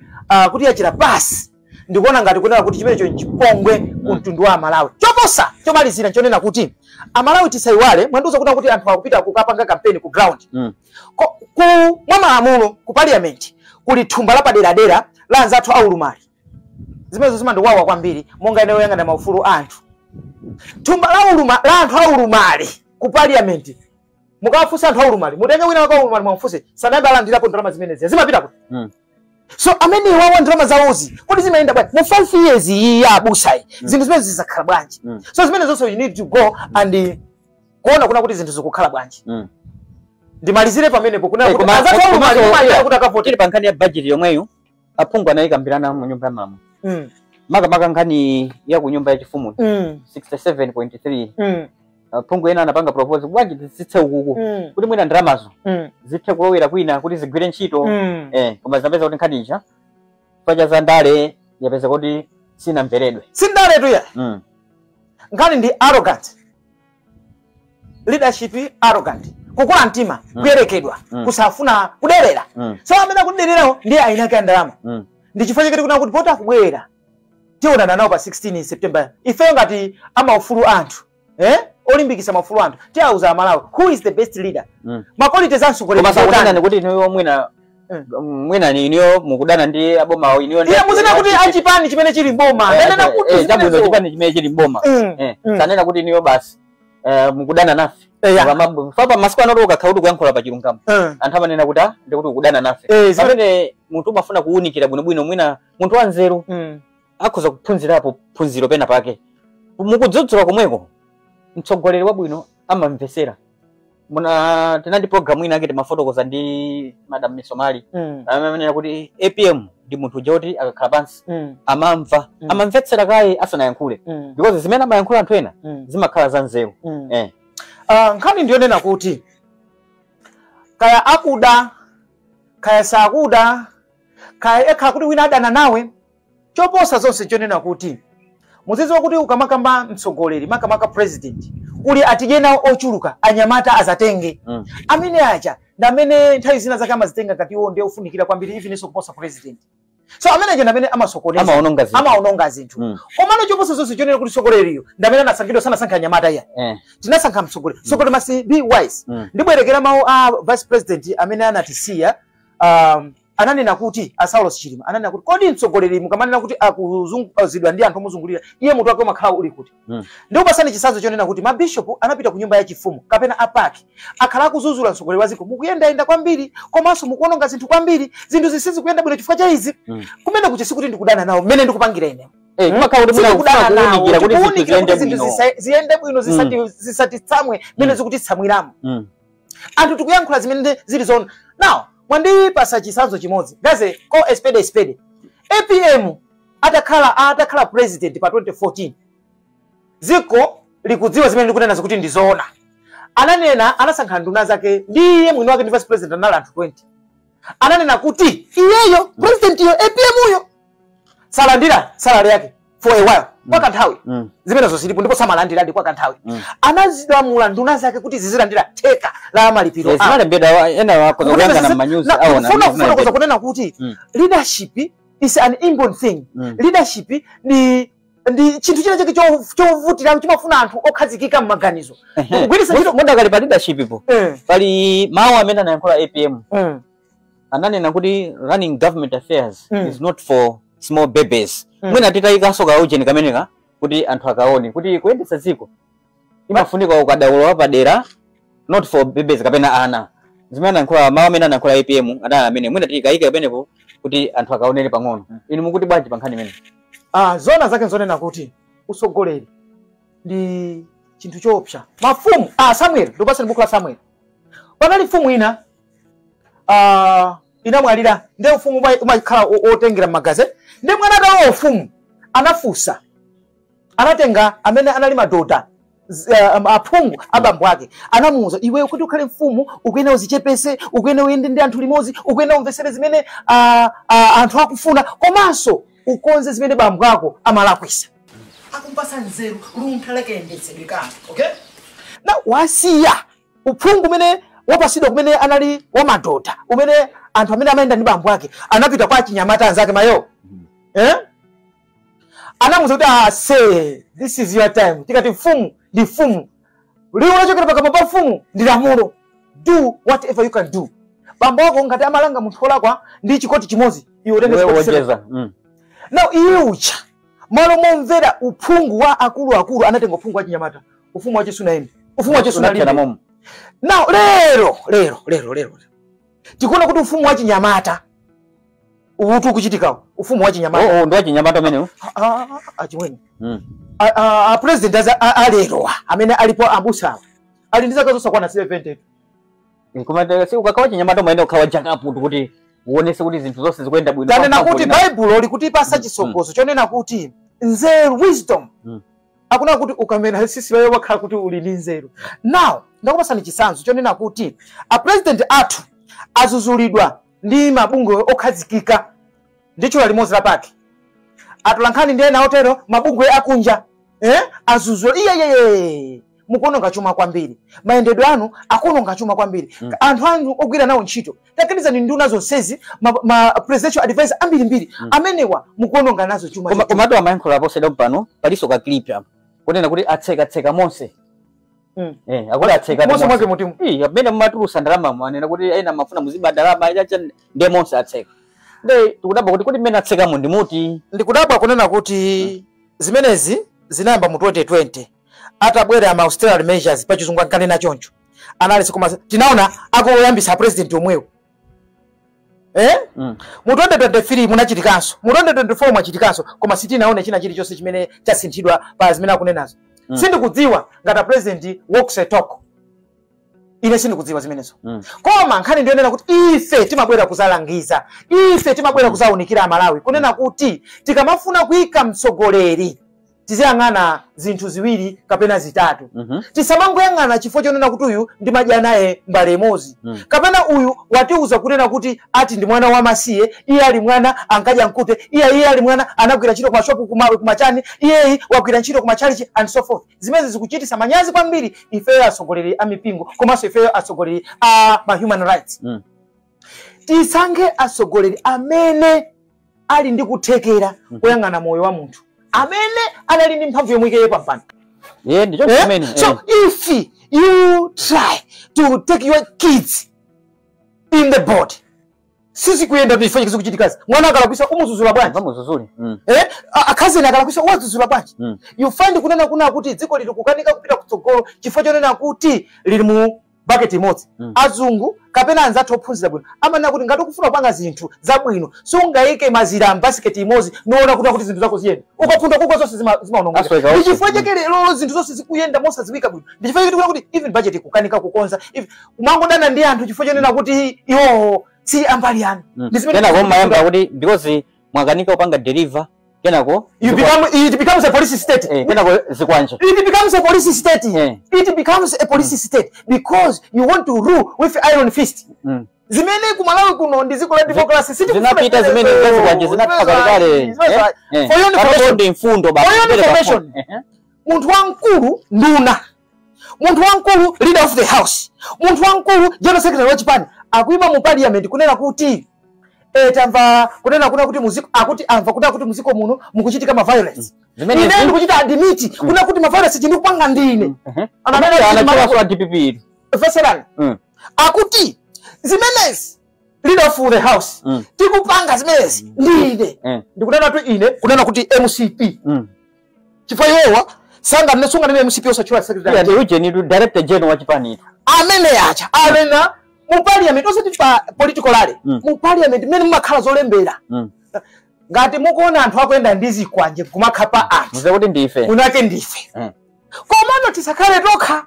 kuti yachira pasi, ndikuona ngati kunena kuti chimenecho nchipongwe ku mtundu wa Amalawi. Choposa chomalizira nchonena kuti Amalawi tisayiwale, mwandiuza kuti kuti anthu akupita kukapanga kampeni ku ground. Ku mwa malamulo ku parliament kuli thumba lapaderadera la anzathu aulumali. Zimenezo zimandiwawa kwambiri monga ine woyang'ana maufulu a anthu. Thumba la anthu aulumali ku parliament, mukawafunsa anthu aulumali, mutenge wina wake aulumali mwamfunse, sanayambe alandirapo ndalama zimenezi, zimapita kuti? So amene wawa ndalama zawozi kodi zimayenda bwanji? Mu 5 years iyi ya abusayi, zinthu zimene zizakhala bwanji? So zimene zonse you need to go and kuona kuna kuti zinthu zikukhala bwanji. Ndimalizire pamenepo kuna kuti anzathu aulumali kumalira kuti akavote. Tili pa nkhani ya budget yomweyo, aphungu anayikambirana mu nyumba ya malamulo, makamaka nkhani ya ku nyumba ya chifumu, 67.3. Aphungu ena anapanga propose, bwanji titsitse ukuku kuti mwina ndalamazo zithe kulowera kwina kuti zigwire ntchito. Koma zinapeza kuti nkhani ija pacha za ndale yapeza kuti sinamveredwe. Sindaletu ya. Nkhani ndi arrogant leadership, arrogant, kukula mtima, kuyerekedwa, kusafuna kuderera. So amene akudererawo ndiye ayinake ndalama. Ndi chifukwa chake tikuna kuti poti akubwera, tionana nawo pa 16 September. Ifeyo ngati amaufulu anthu, olimbikisa maufulu anthu, tiyauza Amalawi who is the best leader, ma qualities a mtsogoleri. Koma sakunena kuti inuyo mwina mwina ni inuyo mukudana ndi abomawo inuyo Iye muzina kuti achipani chimene chili mboma, ndanena kuti chabwino, zimenezo. Chipani chimene chili mboma. Sanena kuti inuyo basi mukudana nafe. Fapa masiku ano ukakhala kuti kuyankhula pa chilungamo, anthu amanena kuti ah, ndikuti ukudana nafe, pamene munthu umafuna kuwunikira bwinobwino, mwina munthu wanzeru akhoza kuphunzirapo phunziro pena pake mukudzudzula komweko. Mtsogoleri wabwino amamvesera. Muna tinandi program ina ake timafotokoza ndi Madam Misomali, amanena kuti APM ndi munthu uja kuti akakhala pansi amamva, amamvetsera kaye asanayankhule, because zimene amayankhula anthu ena zimakhala za nzeru. Nkhani ndiyonena kuti kaya akuda, kaya sakuda, kaya ekhala kuti wina adana nawe, choposa zonse chonena kuti muzidziwa kuti ukamakamba mtsogoleri, makamaka president, kuli atije nawo ochuluka, anyamata azatenge. Amene aja ndi amene nthawi zina zake amazitenga ngati iwo ndiye ofunikira kwambiri, even kuposa president. So amene aja ndi amene amasokoneza, amaononga zinthu. Amaononga zinthu. Komano choposa zonse chonena kuti mtsogoleriyo ndi amene anasankhidwa, sanasankhe anyamata iya. Tinasankha mtsogoleri. Mtsogoleri must be wise. Ndibwerekera mawu a vice president amene anatisiya, ananena kuti a Saulos Chilima ananena kuti kodi mtsogoleri mukamanena kuti akuzunguzidwa ndi anthu omuzungulira, iye mutu wake umakhala uli kuti? Ndikupasani chitsanzo chonena kuti mabishopu anapita ku nyumba ya chifumu kapena apaki, akhala akuzuzula mtsogoleri wa dziko: mukuyendayenda kwambiri komanso mukuononga zinthu kwambiri, zinthu zisizi kuyenda bwino chifukwa cha izi. Kumene kuchi sikuti ndikudana nawo mmene ndikupangira ine. Kumakhala kuti Sitikudana muna nawo, kuwunikira kuti zinthu tikuwunikira ziyende kuti zinthu bwino. ziyende bwino, zisatitsamwe mmene zikutitsamwiramo. Anthu tikuyankhula zimene zili zoona. Now mwandipasa chitsanzo chimodzi, gaze call a spade a spade. APM atakhala president pa 2014, dziko likudziwa zimene ndikunena zikuti ndizoona. Ananena, anasankha nduna zake ndiye mwini wake ndi vice president, anali anthu 20. Ananena kuti iyeyo president iyo, APM uyo, salandira salary yake for a while, kwa kanthawi. Zimenezo zilipo, ndipo samalandiradi kwa kanthawi. Anazilamula nduna zake kuti zizilandira theka la malipiro awo. Zinalembedwa, ena wakoza kuyangana m'manyuzi aona. Kufuna kuza kunena kuti leadership is an inborn thing. Leadership ndi chinthu china chake chovutira, chimafuna anthu okhazikika m'maganizo. Kugwiritsa ntchito Mudakali pa leadership ipo, pali mawu amene anayankhula APM. Ananena kuti running government affairs is not for small babies. Mwina titayikanso kaujeni kameneka kuti anthu akaone kuti kuyendetsa dziko imafunika ukadaulo wapadera, not for babies kapena ana. Zimene anayankhula, mawu amene anayankhula APM adali amene, mwina tikayike pamenepo kuti anthu akaonere pang'ono. Inu mukuti bwanji pa nkhani imene? Ah, zona zake nzonena kuti usogoleri ndi chinthu choopsa. Mafumu, Samuel, ndipaseni buku la Samuel. Panali mfumu ina, inamwalira, ndiye ufumu umakhala otengera m'magazi. Ndiye mwana atalowa ufumu anafunsa, anatenga amene anali madota, aphungu abambo ake, anamuwuza, iwe kuti ukhale mfumu ukuyenera uzichepese, ukuyenera uyende ndi anthu limodzi, ukuyenera umvesere zimene anthu akufuna, komanso ukonze zimene bambo ako amalakwisa. Akumpasa nzeru, luntha lakayendetsedwe kanthu. Okay, na wasiya uphungu umene wapasidwa kumene anali wamadota, umene anthu amene amayenda ndi bambo ake, anapita kwa chinyamata anzake mayo, eh? Anamuwuza kuti, ah, say this is your time. Tikati mfumu ndi mfumu, liwu lachokera pakamwa pa mfumu ndi lamulo. Do whatever you can do. Bambo wako ngati amalanga munthu wolakwa ndi chikoti chimodzi, iwe utenge Iwe chikoti 7. wonjeza. Now iye ucha, malo momvera uphungu wa akuluakulu, anatenga uphungu wa chinyamata. Ufumu wache sunayende, ufumu wache Unapita sunalimbe. momo. Now lero lero lero lero tikuona kuti ufumu wa chinyamata utu ukuchitikawo, ufumu wa chinyamata. Oh, ndi wachinyamata umenewu. Achimwene, a president alerowa amene alipo, abusawa, ali ndi zaka zosakwana 70. Koma si ukakhala chinyamata umayenda kukhala jakapu kuti uonese kuti zinthu zonse zikuyenda bwino. Tanena Pamphamvu kuti lina. Baibulo likutipasa chisogozo chonena kuti nzeru, wisdom, akunena kuti ukamena sisi layo wakhala kuti uli ndi nzeru. Now ndakupasani chitsanzo chonena kuti a president athu azuzulidwa ndi mabungwe okhazikika, ndichula limodzi lapake, atolankhani ndi ena otero, mabungwe akunja, eh? Azuzula, iyeyeye, mukuononga chuma kwambiri, mayendedwe anu akuononga chuma kwambiri. Anthu anu ogwira nawo ntchito, taganizani nduna zonsezi, ma presidential advisor ambirimbiri, amenewa mukuononga nazo chuma. Koma komatu amayankhula poseda pano, palinso ka clip apo kunena kuti atsekatseka monse. Akuti atseka Monse mwake mutimu? Ii, amene mumatulusa ndalama, mwanena kuti ena mafuna muziba ndalama chacha, ndiye monse atseka. Nde tikudabwa kuti mmene atsekamo ndi muti? Ndikudabwa kunena kuti zimenezi zinayamba mu 2020 atabwera ama austerity measures, pachizungu ankanena choncho, anali koma tinaona akoyambisa president omwewo, eh? Mu 2023 munachitikanso, mu 2024 mwachitikanso, koma sitinaone china chilichonse chimene chasinthidwa pa zimene akunenazo. Sindikudziwa ngati a president walks a talk, ine sindikudziwa zimenezo. Koma nkhani ndiyonena kuti ife timabwera kuzalangiza, ife timabwera kuzawunikira Amalawi kunena kuti tikamafuna kuyika mtsogoleri tiziyang'ana zinthu ziwiri kapena zitatu. Tisamangoyang'ana chifukwa chonena kuti uyu ndimadya naye mbale imodzi, kapena uyu watiuza kunena kuti ati ndi mwana wamasiye, iye ali mwana ankadya mkute, iye ali mwana anagwira ntchito kumashopu, kumachani, iyeyi wagwira ntchito kumachalichi and so forth. Zimene zikuchitisa manyazi kwambiri ifeyo atsogoleri a mipingo, komanso ifeyo atsogoleri a ma human rights. Tisankhe atsogoleri amene ali ndi kuthekera kuyang'ana moyo wa munthu amene anali ndi mphamvu yomwe ikeye pampando. Ye, ndicho Eh? chimene. So if you try to take your kids in the board, sizikuyenda. Chifukwa chikuchitikazi, mwana akalakwisa umuzuzula bwanji? Pamuzuzuli. Eh? Akazeni akalakwisa uwazuzula bwanji? You find kunena kuna kuti dziko lili kukanika kupita kutsogolo chifukwa chonena kuti lili mu Bucket imodzi. Azungu kapena anzathu ophunzira bwino amanena kuti ngati ukufuna kupanga zinthu zabwino, sungayike mazira m'basiketi imodzi noona kuti zinthu zako ziyenda. Ukapunda kugwa, zonse zimaonongeka. Asweka Ndi onse. chifukwa chake lero zinthu zonse zikuyenda mosadziwika bwino. Ndi chifukwa chake tikuona kuti even budget ikukanika kukonza, even kumangodana ndi anthu chifukwa chonena kuti iwowo si ambali anu. Ndi zimene Kenako mmayamba kuti because mwakanika kupanga deliver, kenako You become it becomes a police state. Kenako zikwanje. It becomes a police state. It becomes a police state because you want to rule with iron fist. Zimene kumalawi kuno ndi dziko la democracy, sitikufuna. Zinapita zimene zazikwanje, zinapita kalekale. For your information, ndi mfundo basi. For your information, munthu wamkulu nduna, munthu wamkulu leader of the house, munthu wamkulu general secretary wa chipani akuyima mu parliament kunena kuti tamva kunena kuna kuti muziko, akuti amva kunena kuti muziko muno mukuchitika ma violence. Zimene Ine ndikuchita admit kunena kuti ma violence chindikupanga ndine. Anamene anacholaso a DPP. Veserani. Akuti zimenezi, leader of the house, tikupanga zimenezi ndine. Ndikunena tu ine kunena kuti MCP, chifukwa iwowa sanganene, sunganene MCP osachula secretary. Iya, ndi ujeni tu, director general wa chipani. Amene acha alena mu parliament, osati pa political rally, mu parliament mmene mumakhala zolembera. Ngati mukuona anthu akuyenda ndi zikwanje kumakhapa anthu, muze kuti ndife. Munake ndife. Komano tisakhale tokha.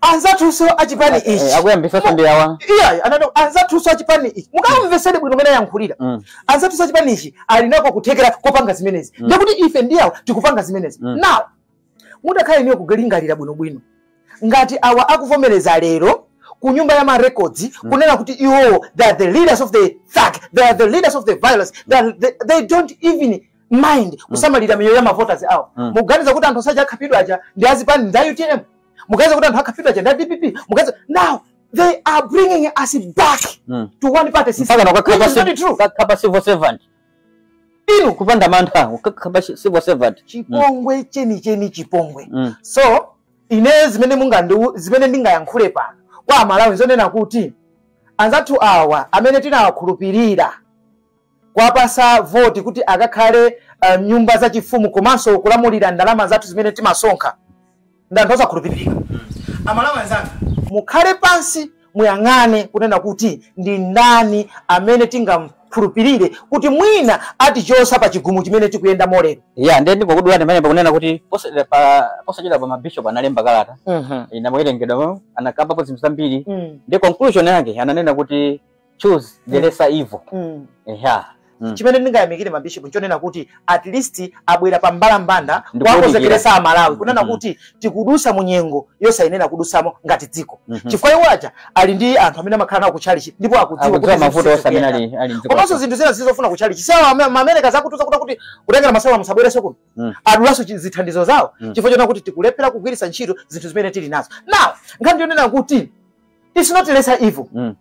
Anzathunso achipani ichi Akuyambisa ndi awa. Iya, anano anzathunso achipani ichi, mukamvesere bwino mene ayankhulira. Anzathunso achipani ichi ali nako kuthekera kopanga zimenezi. Ndikuti ife ndi awa tikupanga zimenezi. Now mutakhala iniyo kulingalira bwinobwino, ngati awa akuvomereza lero ku nyumba ya ma records kunena kuti iwo they are the leaders of the thug, they are the leaders of the violence, they don't even mind kusamalira miyoyo ya mavoters awo, mukuganiza kuti anthu osaja akhapidwa aja ndi azipani, ndi a UTM? Mukuganiza kuti anthu akhapidwa aja ndi a DPP? Mukuganiza? Now they are bringing us back to one party system, Mpaka which is not true. Nakukhala civil servant. Inu kupanda mantha kukhala civil servant. Chipongwe chenicheni, chipongwe. So ine zimene mungandi, zimene ndingayankhule pano kwa Amalawi zonena kuti anzathu awa amene tinawakhulupirira kuwapasa voti kuti akakhale nyumba zachifumu komanso kulamulira ndalama zathu zimene timasonkha, ndi anthu osakhulupirika. Amalawi anzanga, mukhale pansi muyang'ane kunena kuti ndi ndani amene tingamkhulupirire kuti mwina atichosa pa chigumu chimene tikuyendamo lero. Ya, ndiye ndikukudula pamene pakunena kuti posachedwa pa mabishop analemba kalata, inamowerengedwa, anakambapo zinthu zambiri. Ndi conclusion yake ananena kuti choose the lesser evil. Eya. Chimene ndingayamikire mabishop nchonena kuti at least abwera pa mbalambanda Ndikuwunikira. kuwakonzekeresa Amalawi kunena kuti tikudusa mu nyengo yosayenera kudusamo ngati dziko, chifukwa iwo aja ali ndi anthu amene amakhala nawo kutchalichi ndipo akudziwa akudziwa kuti mavuto zinthu onse amene sizikuyenda. ali mdziko. Komanso zinthu zina zizofuna kutchalichi, sawa Maamerika zakutuza kuti kutengera masawa musabwereso kuno, adulaso zithandizo zawo chifukwa chonena kuti tikulephera kugwiritsa ntchito zinthu zimene tili nazo. Now nkhani yonena kuti it's not lesser evil,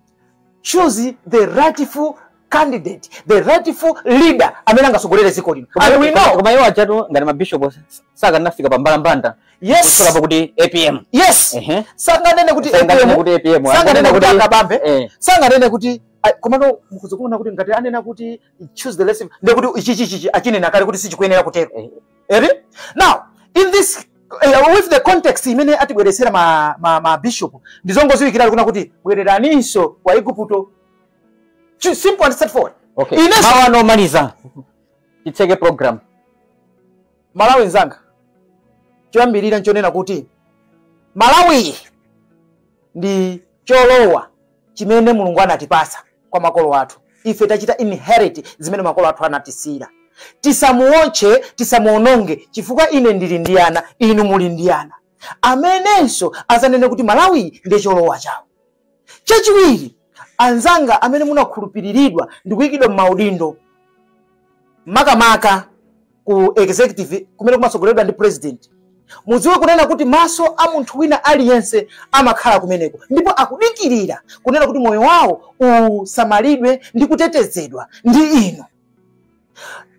choose the rightful candidate, the rightful leader amene angasogolere dziko lino. And we know Koma iwo ajatu ngati mabishop sakanafika pa mbalambanda kusolapo kuti APM. Yes. Sanganene kuti Sanganene APM, kuti APM. Sanganene kuti Akabambe, sanganene kuti komano mukuzikuona kuti ngati anena kuti choose the lesser, ndekuti ichi chichi achinena kale kuti sichikuyenera kutero. Eri now in this with the context imene atibweresera ma bishop, ndizongoziwikirali kuna kuti bwereraninso kwa Igupto. Simple and straightforward. Okay. Inenso Mawu ano omaliza titseke program. Malawi nzanga, choyambirira nchonena kuti Malawi ndi cholowa chimene Mulungu anatipasa kwa makolo athu. Ife tachita inherit zimene makolo athu anatisiyira. Tisamuotche, tisamuononge, chifukwa ine ndili ndi ana, inu muli ndi ana amenenso azanene kuti Malawi ndi cholowa chawo. Chachiwiri, anzanga amene munakhulupiriridwa ndi kuyikidwa m'maudindo, makamaka ku executive kumene kumasogoleredwa ndi president, mudziwe kunena kuti maso a munthu wina aliyense amakhala kumeneko ndipo akudikirira kunena kuti moyo wawo usamalidwe ndi kutetezedwa ndi inu.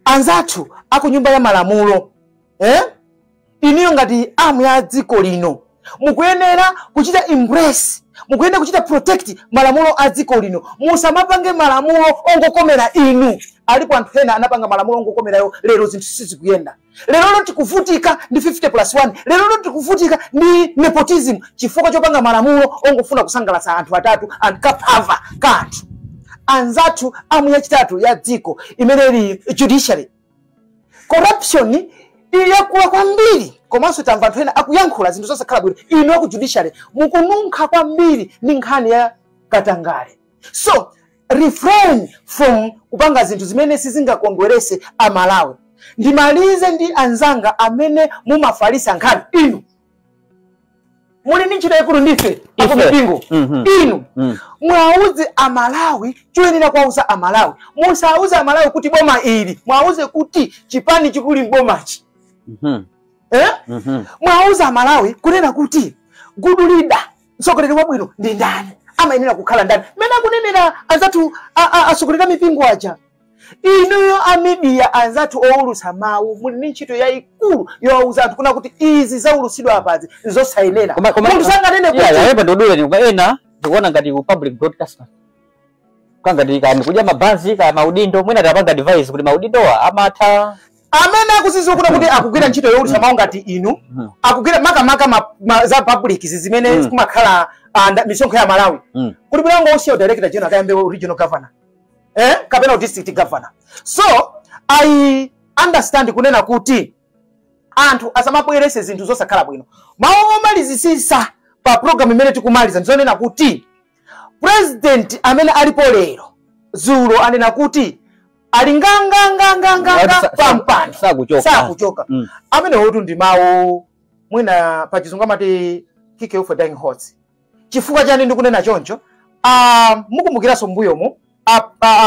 Anzathu aku nyumba ya malamulo, eh? Iniyo ngati amu ya dziko lino mukuyenera kuchita embrace, mukuyenera kuchita protect malamulo a dziko lino. Musamapange malamulo ongokomera inu. Alipo anthu ena anapanga malamulo ongokomerayo, lero zinthu sizikuyenda. Lero tikuvutika ndi 50+1, lero tikuvutika ndi nepotism chifukwa chopanga malamulo ongofuna kusangalatsa anthu atatu ankaphava kanthu. Anzathu amu yachitatu ya dziko imene ili judiciary, corruption yakula kwambiri, komanso tamva anthu ena akuyankhula zinthu zosakhala bwino. Inu aku judiciary mukununkha kwambiri ndi nkhani ya katangale, so refrain from kupanga zinthu zimene sizingakondwerese Amalawi. Ndimalize ndi anzanga amene mumafalisa nkhani. Inu muli ndi ntchito yaikulu ndife akumipingo. Inu mwauze Amalawi choyenera kuwauza Amalawi. Musauze Amalawi kuti boma ili, mwauze kuti chipani chikuli mbomachi. Mwauze Amalawi kunena kuti good leader, mtsogoleri wabwino ndi ndani, amayenera kukhala ndani, mmene akunenera anzathu atsogoleri mipingo aja. Inuyo a media, anzathu owulutsa mawu, muli ndi ntchito yayikulu yowauza anthu kuna kuti izi zaulutsidwa apazi nzosayenera. Munthu sanganene kuti Yeah, ndodule ni ena ndikuona ngati ku public broadcaster kangati kani kudya mabanzi ka maudindo, mwina tapanga device kuti maudindowa amatha. Amene akuzidziwa kuna kuti akugwira ntchito yowulutsa mawu ngati inu, akugwira makamaka za public izi zimene kumakhala misonkho ya Malawi, kuti bwango usiya director general akayambe regional governor, kapena district governor. So I understand kunena kuti anthu asamabwerese zinthu zosakhala bwino. Mawu omalizisisa pa program imene tikumaliza ndizonena kuti president amene alipo lero, dzulo anena kuti ali nganganganganganga pampando, sakuchoka. Sakuchoka. Amene hotu ndi mawu mwina pachizungu amati kick for dying horse. Chifukwa chani ndikunena choncho? Mukumbukiranso mbuyomu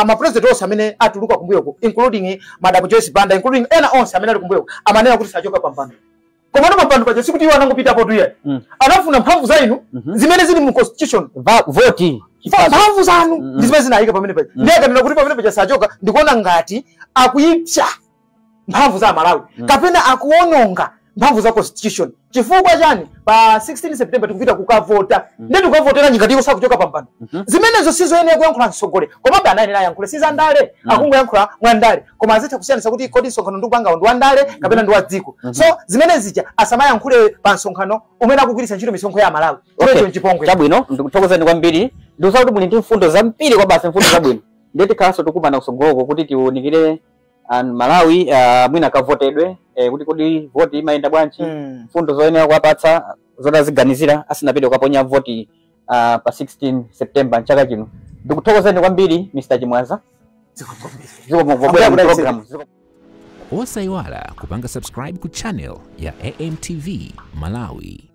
mapresident onse amene atuluka kumbuyoko, including Madam Joyce Banda, including ena onse amene ali kumbuyoko, amanena kuti sachoka pampando. Komano pampando paja sikuti iwo anangopitapo tuye, anafuna mphamvu za inu zimene zili mu constitution. Voti. Mphamvu zanu ndi zimene zinayika pamene paja. Ndiye akanena kuti pamene paja sachoka, ndikuona ngati akuyipsa mphamvu za Malawi kapena akuononga mphamvu za constitution. Chifukwa chani? Pa 16 September tikupita kukavota. Ndiye tikukavotera ngati iwo sakuchoka pampando. Zimenezo sizoyenera kuyankhula mtsogoleri, komabe anayenera ayankhule sizandale. Akungoyankhula mwandale, koma azitha kusiyanitsa kuti kodi msonkhano ndikupangawo ndi wandale kapena ndi wa dziko. So zimene zija asamayankhule pa msonkhano umene akugwiritsa ntchito misonkho ya Malawi. Chimenecho nchipongwe. Chabwino, ndikuthokozani kwambiri. Ndikusa kuti muli ndi mfundo zambiri kwa basi, mfundo zabwino. Ndiye tikhalanso tikumana kusogoloko kuti tiwunikire an Malawi mwina kavotedwe, kuti kodi voti imayenda bwanji, mfundo zoyenera kuwapatsa zotaziganizira asanapite kukaponya voti pa 16 September mchaka chino. Ndikuthokozani kwambiri, Mr. Chimwaza. Zikomo pobwera mu program. Osayiwala kupanga subscribe ku channel ya AMTV Malawi.